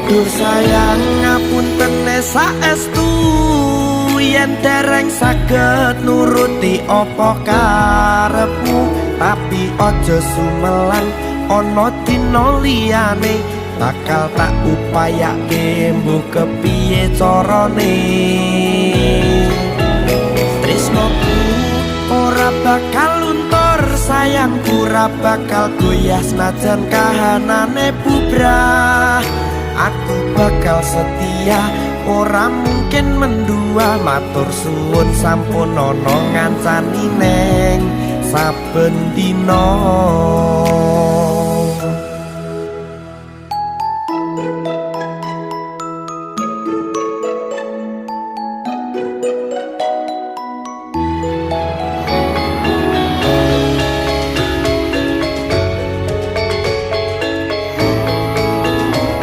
Duh sayang, ngapuntene saestu yen dereng saged nuruti apa karepmu, tapi aja sumelang, ana dina liyane bakal tak upayake mbuh kepiye carane. Tresnoku ora bakal luntur, sayangku ora bakal goyah senajan kahanane bubrah. Aku bakal setia, ora mungkin mendua. Matur suwun sampun ana ngancani neng saben dina.